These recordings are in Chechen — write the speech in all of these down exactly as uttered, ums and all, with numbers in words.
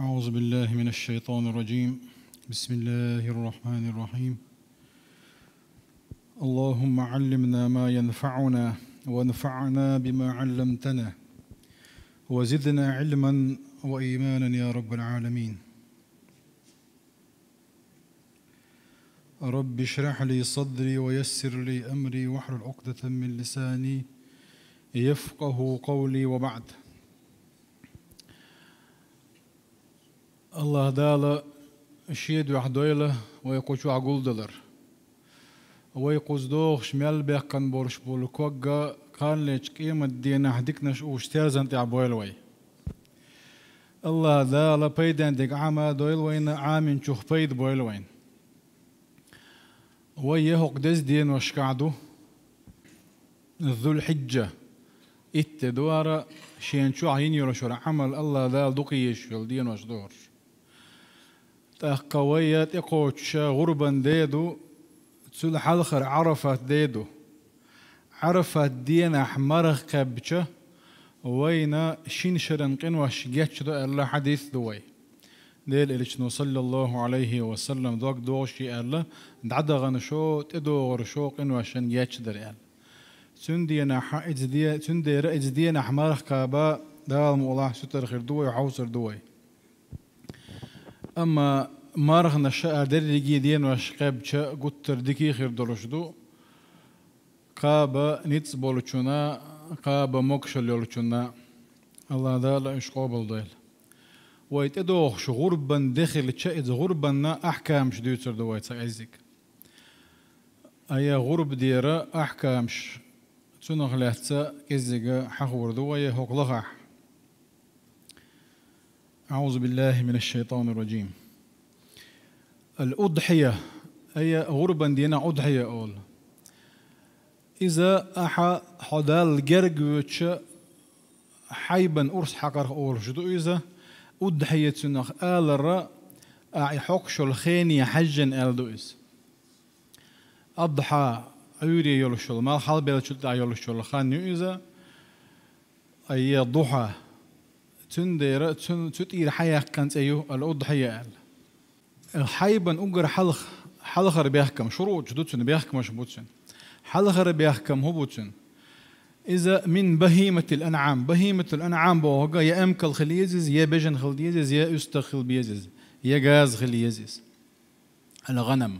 أعوذ بالله من الشيطان الرجيم. بسم الله الرحمن الرحيم. اللهم علمنا ما ينفعنا وانفعنا بما علمتنا وزدنا علما وإيمانا يا رب العالمين. رب اشرح لي صدري ويسر لي أمري واحلل عقدة من لساني يفقه قولي وبعد. АллахӀ Дала шен дуьхьа дойла вай кху чохь гулдалар. Вай кхуза догӀуш мел баьккхина болуш болу ког а кханалечу къематдийнахь диканаш уьш терзан тӀехь бойла вай. АллахӀ Дала пайден дерг Ӏама дойла вайна, Ӏаминчух пайда бойла вайна. Вай яхӀокху деза деношкахь ду, Зулхьиджа. Итт де ду хӀара, шен чохь йина йолуш йолу Ӏамал АллахӀ Дала дукха езаш йолу денош ду хӀорш. ТӀаккха вай я тӀекхочуша гӀурбан де ду, цул хьалхара Ӏарафат де ду. Ӏарафат денахь марха кхаьбча, вайна шина шеран къинош гечдо аьлла хьадис ду вай. Делан Элчано, саллаллаху Ӏалайхи ва саллам, дог догӀуш и аьлла, дӀадахана шо, тӀедогӀура шо къиношан гечдар аьлла. Цунденахь иза де-, цундела иза денахь марха кхаба Дала мукъалахь сутара хир ду вай, хьовсур ду вай. Амма марханаш а дерриге денош кхаьбча гуттар дика хир долуш ду, кхаба ницкъ болчунна, кхаба могушалла йолчунна. АллахӀ Дала уьш къобалдойла. Вай тӀедогӀуш гӀурбан де хилча, иза гӀурбанна ахькамаш дуьйцур ду вай цхьа кӀеззиг. Ай гӀурба дера ахькамаш, цунах лаьцна кӀеззига хьахор ду вай хӀокху лахахь. أعوذ بالله من الشيطان الرجيم. الأضحية. Ай гӀурбан дийнахь удхьия олу. Иза ахьа хьо Далла герга воьдуш хьайбан урс хьакхарх олуш ду иза. Удхьия цунах алара, ахь и хьокхуш йолу хене хьаьжжина аьлла ду иза. Адхьа, Ӏуьйре йолуш йолу, малх хьалабеллачул тӀаьхьа йолуш йолу хан ю иза. Ай духьа. Цундела цу, цу тӀера хьаяьккхина цӀе ю ал-удхьия аьлла. Хьайбан уггар хьалха, хьалхара бехкам, шуруъ ду цуьнан, бехкамаш бу цуьнан. Хьалхара бехкам хӀун бу цуьнан? Иза мин бахиматил анъам. Бахиматул анъам бохург я эмкал хила еза иза, я бежан хила деза иза, я уьстагӀ хила беза иза, я газа хила еза иза. Ал-гӀанам.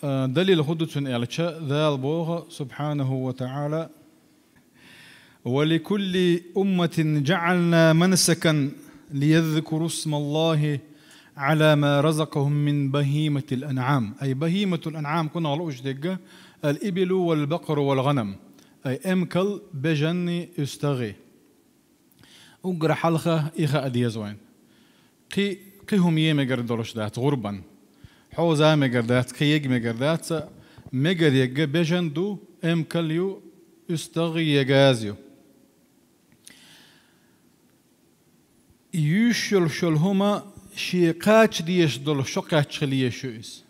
А, далил хӀун ду цуьнан аьлча, Дала боху, субхьанаху ва таӀала: «ولكل أمة جعلنا منسكا ليذكروا اسم الله على ما رزقهم من بهيمة الأنعام». Ай бахиматул анъам кхунах лууш дерг, ал-ибилу вал-бакъару вал-гӀанам. Ай эмкал, бежанний, уьстагӀий. Уггар хьалха и хаа деза вайн. Кхи, кхин хӀума е мегар долуш дац гӀурбан. Хьоза мегар дац, кхин ега мегар дац, мегар ерг бежан ду, эмкал ю, уьстагӀ я газа ю. Юьйш йолуш йолу хӀума шен кхача дезаш долу шо кхаьчча хила езаш ю иза.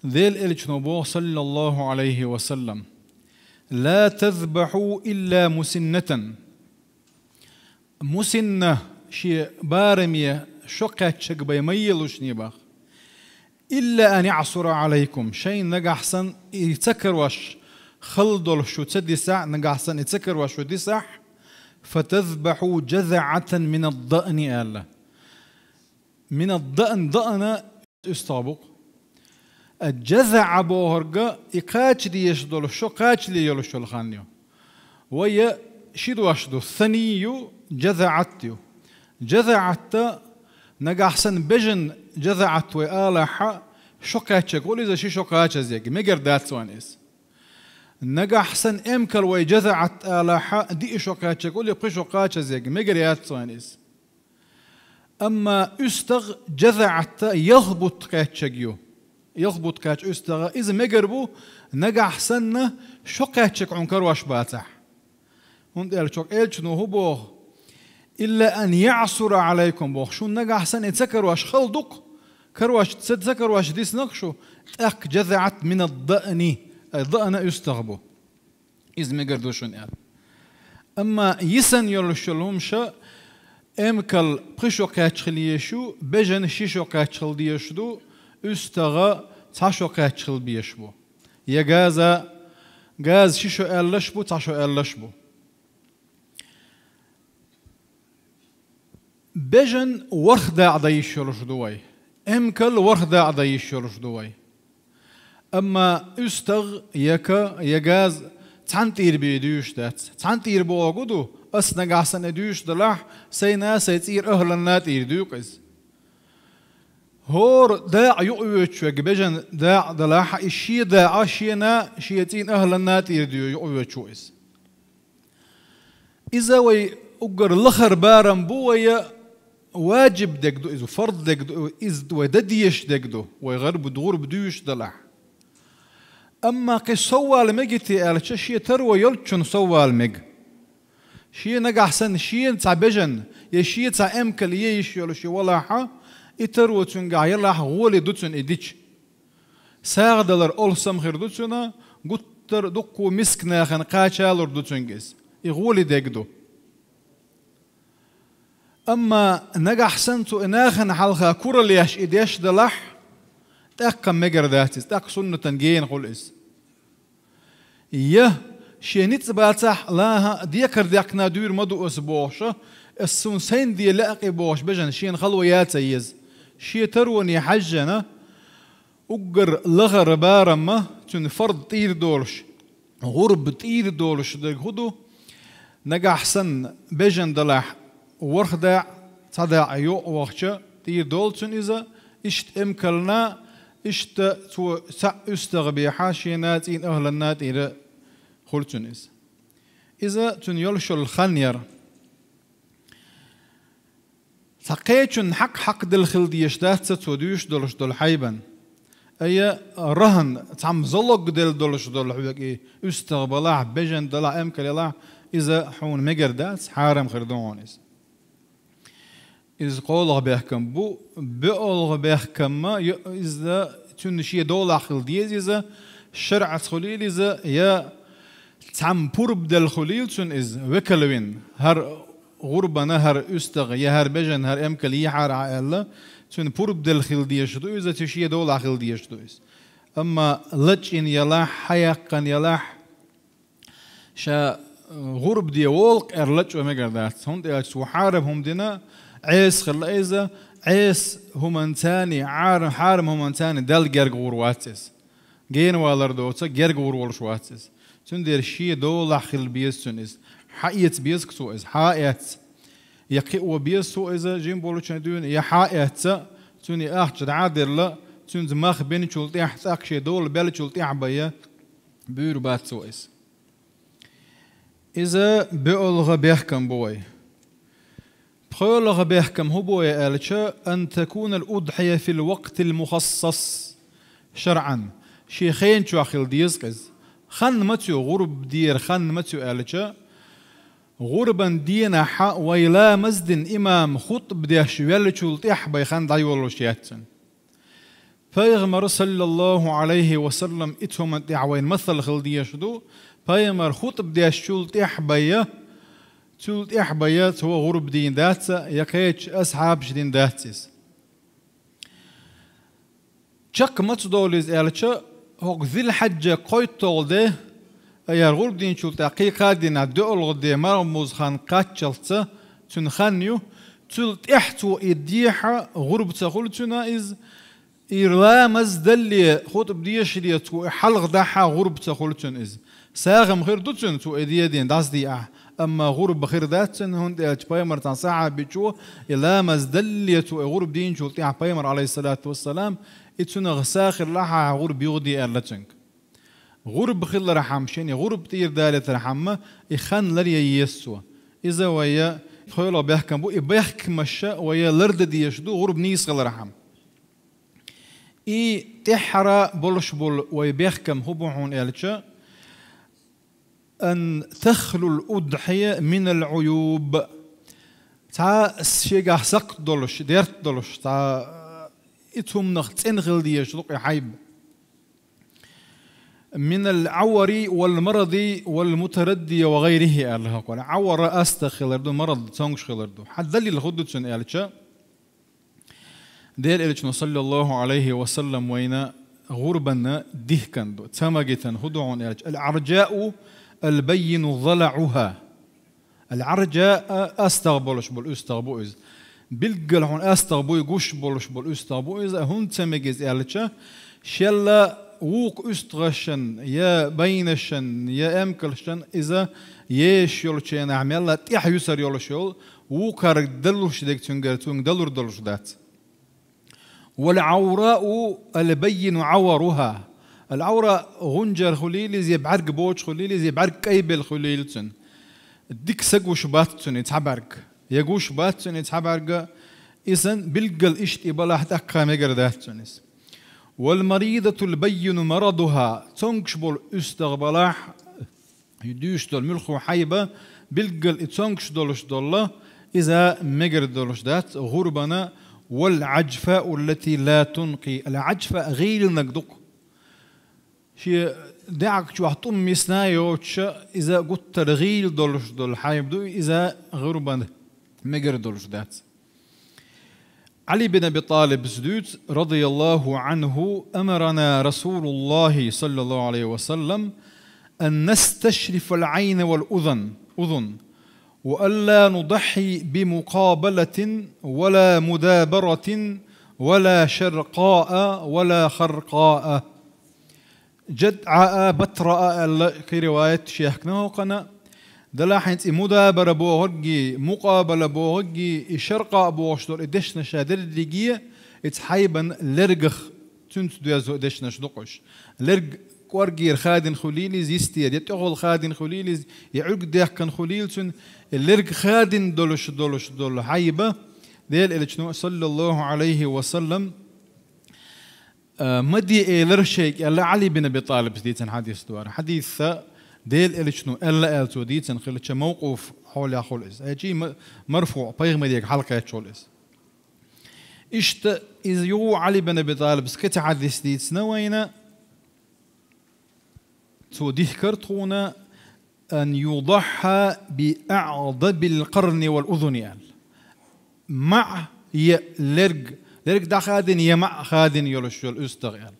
Делан Элчано боху, саллаллаху Ӏалайхи ва саллам: «لا تذبحوا إلا مسنة». Мусинна, шен бараме шо кхаьччаг бай ма елуш небах. «إلا أن يعثر عليكم», шайн нагахь санна и ца карош хала долуш шу ца дисахь, нагахь санна и ца карош шу дисахь, «فتذبحوا جذعة من الضأن», аьлла. Мин ад-даън, даъна уьстагӀ бу-кх. А джазаъа бохург и кхача дезаш долу шо кхачале йолуш йолу хан ю. Вай я ши дош ду, сани ю, джазаъат ю. Джазаъат нагахь санна бежан джазаъат вай алахьа, шо кхачаг гӀур иза, ши шо кхачазъерг, мегар дац вайн иза. Нагахь санна эмкал вай джазаъат алахьа, диъ шо кхачаг гӀур я, пхи шо кхачазъерг, мегар яц вайн иза. Амма уьстагӀ джазаъатта ялх бутт кхаьччаг ю. Ялх бутт кхаьчча уьстагӀа иза мегар бу, нагахь санна шо кхаьччаг хьуна карош бацахь. ХӀунда аьлча Элчано хӀун боху? «Илла ан яъсура Ӏалайкум», боху. Шун нагахь санна и ца карош хала ду-кх, карош, ца, ца карош диснаг шу, тӀаккха джазаъат мин ад-даъни, ай, даъна уьстагӀ бу. Иза мегар ду шуна аьлла. Амма йисан йолуш йолу хӀумаша Эмкал пхи шо кхаьчча хила езаш ю, бежан ши шо кхаьчча хила дезаш ду, уьстагӀа цхьа шо кхаьчча хила безаш бу. Я газа, газа ши шо аьллаш бу, цхьа шо аьллаш бу. Бежан ворхӀ дакъа дан йиш йолуш ду вай. Эмкал ворхӀ дакъа дан йиш йолуш ду вай. Амма уьстагӀ, я ка, я газа цхьана тӀера бе дуьйш дац. Цхьана тӀера боху ду, ас нагахь санна и дуьйш далахь, сайна, сайн цӀера ахӀланна тӀера дуьйкъу иза. ХӀора дакъа юкъавоьдуш верг бежан дакъа далахь, и шен дакъа шена, шен цӀийна ахӀланна тӀера дуьйкъу юкъавоьдуш ву иза. Иза вай уггар лахара барам бу, вай ваджиб дерг ду иза, фард дерг ду, иза вай дан дезаш дерг ду, вай гӀурба, гӀурба дуьйш далахь. Амма кхин соввала мегий те аьлча, шен таро йолчунна соввала мега. Шен нагахь санна шена цхьа бежан, я шен цхьа эмкал е йиш йолуш и валахь, и таро цуьнгахь ялахь, гӀоле ду цунна и дича. СагӀа далар олхьа сама хир ду цунна, гуттар а дуккха мискачу нахана кхачалур ду цуьнга иза. И гӀоле дерг ду. Амма нагахь санна цо и нахана хьалха куралла еш и деш далахь, тӀаккха мегар дац иза, тӀаккха суннатан гена хуьлу иза. Я шен ницкъ бацахь, лан хӀа, декхар дехкина дуьйр ма ду аса бохуш, аса суна сайна де лаьа кхин бохуш бежан шена хало ян ца еза. Шен тароне хьаьжжина, уггар лахара барамма, цуьнан фард тӀера долуш, гӀурба тӀера долуш дерг хӀун ду? Нагахь санна бежан далахь, ворхӀ дакъа, цхьа дакъа йокъа вахча, тӀера долу цуьнан иза, иштта эмкална, иштта цо цхьаъ уьстагӀ бехьа, шена цӀийна ахӀланна тӀера хуьлу цуьнан иза. Иза цуьнан йолуш йолу хан яра. Цхьа кхечунна хьакъ хьакхаделла хила дезаш дац цо дуьйш долуш долу хьайбан. Ай, рахӀан, цхьамма залог делла долуш долу хьоьга и уьстагӀ балахь, бежан далахь, эмкал ялахь, иза хьуна мегар дац, хьарам хир ду хьуна иза. Иза кхоалгӀа бехкам бу, боьалгӀа бехкамма, ю-, иза цуьнан шен долахь хила деза иза, шарӀаца хуьлийла иза, я цхьамма пурба делла хуьлийла цуьнан иза, векал вина, хӀара гӀурбана, хӀара уьстагӀ, я хӀара бежан, хӀара эмкал йийхьара хьан аьлла, цуьнан пурба делла хила дезаш ду иза, цуьнан шен долахь хила дезаш ду иза. Амма лачкъийна ялахь, хьаяккхана ялахь, ша, э, гӀурба де волу кхера лачкъо мегар дац, хӀунда аьлча цо хьарам хӀума дина, Ӏеса хилла иза, Ӏеса хӀуманца, Ӏара-, хьарам хӀуманца Далла герга гӀур вац иза. Гена валар доцу герга гӀур волуш вац иза. Цундела шен долахь хила беза цуьнан иза. Хьаэца беза-кх цо иза, хьаэца. Я кхио беза цо иза жима болчу дуьйна, я хьаэца, цуьнан ахча дӀа а делла, цуьнца мах бинчул тӀаьхьа, цӀаккха шен дола беллачул тӀаьхьа бан я буьйр бац цо иза. Иза боьалгӀа бехкам бу вай. ПхоьалгӀа бехкам хӀун бу вай аьлча, أن تكون الأضحية في الوقت المخصص شرعا. Шен хенан чохь хила деза-кх иза. Хан маца ю, гӀурба дера хан маца ю аьлча, гӀурбан дийнахь вай ламаз дина имам хутӀба деш веллачул тӀаьхьа бай хан дӀайолалуш яц цуьнан. Пайхамар, саллаллаху Ӏалайхи ва саллам, и цу хӀуманна тӀехь вайна масал хила дезаш ду, пайхамар хутӀба дешчул тӀаьхьа бай я, цул тӀаьхьа бай я цо гӀурба дийна дац, я кхечу асхьабаша дина дац иза. Чекх маца долу иза аьлча, хӀокху Зилхьаджа кхойтталгӀа де, аяр гӀурба дийначул тӀаьхьа кхин кхаа дийнахь доьалгӀа де, марха муза хан кхаччалц цуьнан хан ю, цул тӀаьхьа цо и дехьа гӀурба ца хуьлу цуьнан иза, и ламаз далле, хутӀба дешаре цо и хьалха дахьа гӀурба ца хуьлу цуьнан иза. Сагам хир ду цуьнан цо и дедина дӀасадеахь, амма гӀурба хир дац цуьнан, хӀунда аьлча пайхамар цхьана сахьабичо и ламаз далле цо и гӀурба дийначул тӀаьхьа пайхамар, Ӏалайхиссалату вассалам, и цунах сагӀа хиллехь ахьа гӀурба юхаде аьлла цуьнга. ГӀурба хилархьама, шен и гӀурба тӀера далийтархьама, и хан ларъян еза цо. Иза вай пхоьалгӀа бехкам бу, и бехкамаш вай лардан дезаш ду, гӀурба нийса хилархьама. И тӀаьххьара болуш болу вай бехкам хӀун бу хьуна аьлча, أن تخلو الأضحية من العيوب. Цхьа шегахь сакхт долуш, дерт долуш, цхьа и цу хӀуманах цӀена хила дезаш ду-кх и хьайба. من العور والمرض والمتردي وغيره, аьлла хӀокхуьнга. Ӏавар астагӀа хилар ду, марад цомгуш хилар ду. Хьа далил хӀун ду цуьнан аьлча, Делан Элчано, саллаллаху Ӏалайхи ва саллам, вайна гӀурбанна дихкина ду. Цамагитан хӀун ду хьуна аьлча, العرجاء البين ضلعها. العرجاء, астагӀа болуш болу уьстагӀа бу иза. Билггал хьуна астагӀа буй гуш болуш болу уьстагӀа бу иза, хӀунда ца мега иза аьлча, шелла вукху уьстагӀашан, я байнашан, я эмкалшан иза езаш йолчу хенахь мелла тӀаьхьа юьсур йолуш йолу, вукхарга далуш дерг цуьнгара, цуьнга далур долуш дац. والعوراء البين عورها. العوراء гӀунжар хуьлийла иза, я бӀаьрг боцуш хуьлийла иза, я бӀаьрг кӀайбелла хуьлийла цуьнан. Дика са гуш бац цуьнан и цхьа бӀаьрг. Я гуш бац цуьнан и цхьа бӀаьрг, иза билггал иштта и балахь, тӀаккха мегар дац цуьнан иза. والمريضة البين مرضها. Цомгуш болу уьстагӀа балахь, дуьйш долу муьлхха хьайба, билггал и цомгуш долуш долла, иза мегар долуш дац гӀурбана. والعجفاء التي لا تنقي. العجفاء гӀийланиг ду-кх. Шен дегӀ чохь тӀум мисна йоцуша, иза гуттар гӀийла долуш долу хьайба ду, иза гӀурбана мегар долуш дац. Ӏали бин Аби ТӀалибас дуьйцу, رضي الله عنه: أمرنا رسول الله صلى الله عليه وسلم أن نستشرف العين والأذن، أذن، وألا نضحي بمقابلة ولا مدابرة ولا شرقاء ولا خرقاء. جدعاء، بتراء аьлла кхин риваят чехкана хӀокхана. Делахь хӀинца и мудабара бохурггий, мукъабала бохурггий, и шаркъа бохуш долу и дешнаша дерриге, и цхьа хьайбан лергах цуьнца доьзна дешнаш ду-кх уьш. Лерг кӀоргера хадина хуьлийла иза йистера, я тӀехула хадина хуьлийла иза, я Ӏуьрг даьккхина хуьлийла цуьнан, и лерг хадина долуш, долуш долу хьайба, Делан Элчано, саллаллаху Ӏалайхи ва саллам, а, ма де элира шайга аьлла, Ӏали бин Аби ТӀалибас дийцина хьадис ду хӀара. Хьадис Делан Элчано аьлла аьлла цо дийцина хилча, мавкъуф хьолехь хуьлу иза. Хьаьжча ма-, марфуӀ, пайхамарега хьалакхаьчна хуьлу иза. Иштта иза юха Ӏали бин Аби ТӀалибас кхин цхьа хьадис дийцина вайна. Цо дихкира тхуна: أن يضحى بأعضب القرن والأذن аьлла. МаӀа я лерг, лерг дӀахадина я маӀа хадина йолуш йолу уьстагӀа аьлла.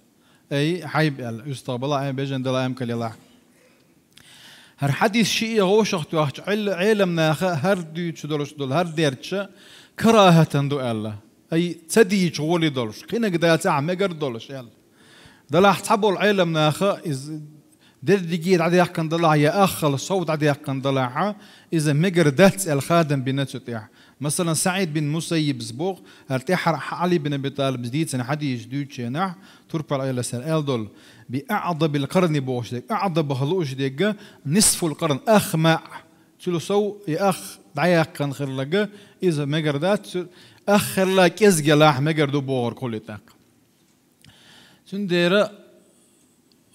Ай, хьайба аьлла, уьстагӀа балахь а, бежана далахь а, эмкал ялахь а. ХӀара хьадис шиъ а вовшах тоьхча, Ӏел-, Ӏеламнаха хӀара дуьйцуш долуш долу хӀара дерча карахӀатан ду аьлла. Ай, ца дийча гӀоле долуш, кхиниг дацахь мегар долуш аьлла. Делахь цхьаболу Ӏеламнаха иза дерриге дӀадаьккхина далахь, я аххал сов дӀадаьккхина далахь, иза мегар дац аьлла хадам бина цу тӀехь. Масалан, СаӀид бин Мусаййибас боху, хӀара тӀаьххьара Ӏали бин Аби ТӀалибас дийцина хьадис дуьйцучу хенахь, турпал Ӏелас аьлла долу: بأعضب القرن бохуш дерг, аӀдабах лууш дерг, نصف القرن, ах маӀа. Цул сов и ах дӀаяьккхина хилларг, иза мегар дац, цу ах хилла кӀезиг ялахь мегар ду бохург хуьлу тӀаккха. Цундела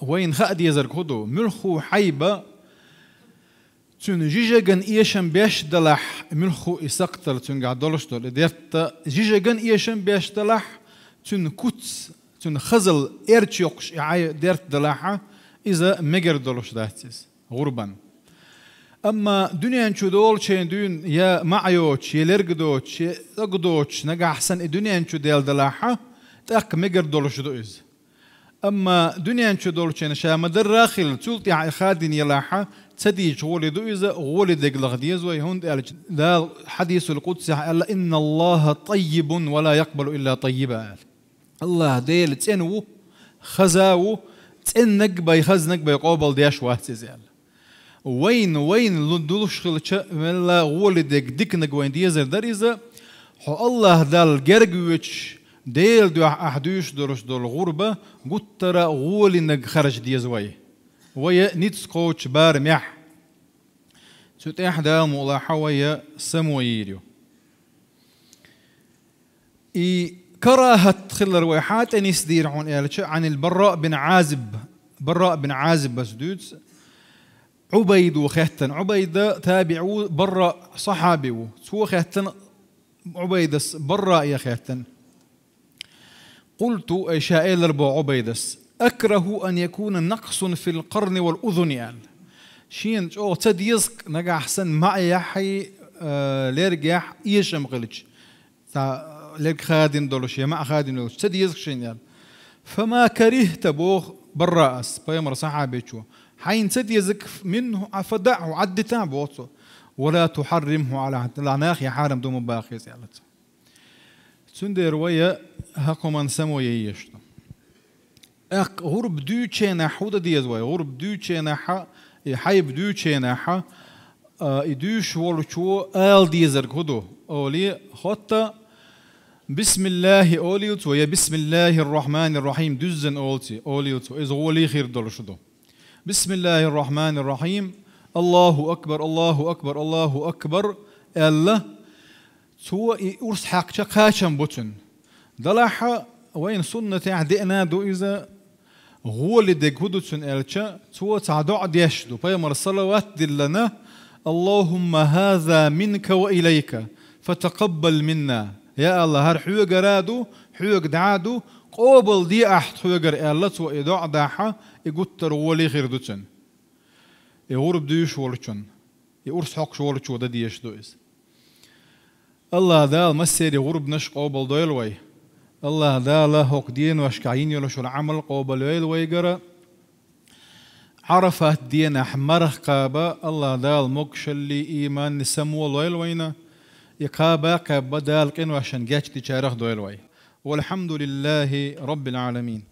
вайна хаа дезарг хӀун ду? Муьлхха хьайба цуьнан жижиган эшам беш далахь, муьлхха и сакхтал цуьнгахь долуш долу и дерт, жижиган эшам беш далахь, цуьнан куц, цуьнан хазал эрча йоккхуш и хьай-, дерт далахь, иза мегар долуш дац иза гӀурбан. Амма дуьнен чу долчу хенахь дуьйна я маӀа йоцуш, я лерг доцуш, я дог доцуш, нагахь санна и дуьнен чу даьлла далахь, тӀаккха мегар долуш ду иза. Амма дуьнен чу долчу хенахь ша ма-дарра а хилла, цул тӀаьхьа и хадина ялахь, ца дийча гӀоле ду иза, гӀоле дерг лаха деза вай, хӀунда аьлча Дала хьадисул къудсехь аьлла: إن الله طيب ولا يقبل إلا طيبا аьлла. АллахӀ Дела цӀена ву, хаза ву, цӀенниг бен, хазниг бен къобал деш вац иза аьлла. Вайна, вайна лу-, дулуш хилча, мелла гӀоле дерг диканиг вайна дезар дара иза, хьо АллахӀ Далла герга воьдуш, Делан дуьхьа ахь дуьйцуш долуш долу гӀурба гуттара а гӀолиниг харжа деза вай. Вай ницкъ кхочу барамехь. Цу тӀехь Дала мукъ лахь вай само йийр ю. И карахӀат хилар вай хьан тӀе нисдийр хьуна аьлча, عن البراء بن عازب. Бараъ бин Ӏазибас дуьйцу, Ӏубайда хаьттина. Ӏубайда табиӀ ву, Бараъ сахьаби ву. Цо хаьттина Ӏубайдас, Бараъе хаьттина. قلت, ай ша элира боху Ӏубайдас: «أكره أن يكون نقص في القرن والأذن», аьлла. Шена чӀогӀа ца деза нагахь санна маӀехьи, э, лергехь эшам хилча. Цхьа лерг хадийна долуш, я маӀа хадийна долуш, ца деза шена аьлла. «فما كرهت», боху Барраъас, пайхамар сахьабичо. Хьайна ца деза, «منه», «فدعه», Ӏаддитахь, боху цо. «ولا تحرمه على أحد», нахе хьарам ду ма боху иза аьлла цо. Цундела вай хӀокху хӀуманна само ян езаш ду. ТӀаккха гӀурба дуьйчу хенахь хӀун дан деза вай? ГӀурба дуьйчу хенахь, и хьайба дуьйчу хенахь, а, и дуьйш волчо ала дезарг хӀун ду? Олий, хотта, «بسم الله» олийла цо, я «بسم الله الرحمن الرحيم» дуьззина олий, олийла цо. Иза гӀоле хир долуш ду. «بسم الله الرحمن الرحيم», «الله أكبر، الله أكبر، الله أكبر» аьлла, цо и урс хьаькхча кхачам бу цуьнан. Делахь а вайна суннатехь деана ду иза, гӀоле дерг хӀун ду цуьнан аьлча, цо цхьа доӀа деш ду, пайхамар салават диллина: «اللهم هذا منك وإليك فتقبل منا». Я АллахӀ, хӀара хьоьгара ду, хьоьга дӀа ду, къобал де ахь тхоьгара аьлла, цо и доӀа дахь, и гуттар а гӀоле хир ду цуьнан. И гӀурба дуьйш волчун, и урс хьокхуш волчо дан дезаш ду иза. АллахӀ Дала массеран гӀурбанаш къобал дойла вай. АллахӀ Дала хӀокху деношкахь йина йолуш йолу Ӏамал къобал йойла вайгара. Ӏарафат денахь марха кхаба АллахӀ Дала могушаллий, ийманний само лойла вайна. И кхаба а кхаьбба, Дала къиношна гечдичарах дойла вай. والحمد لله رب العالمين.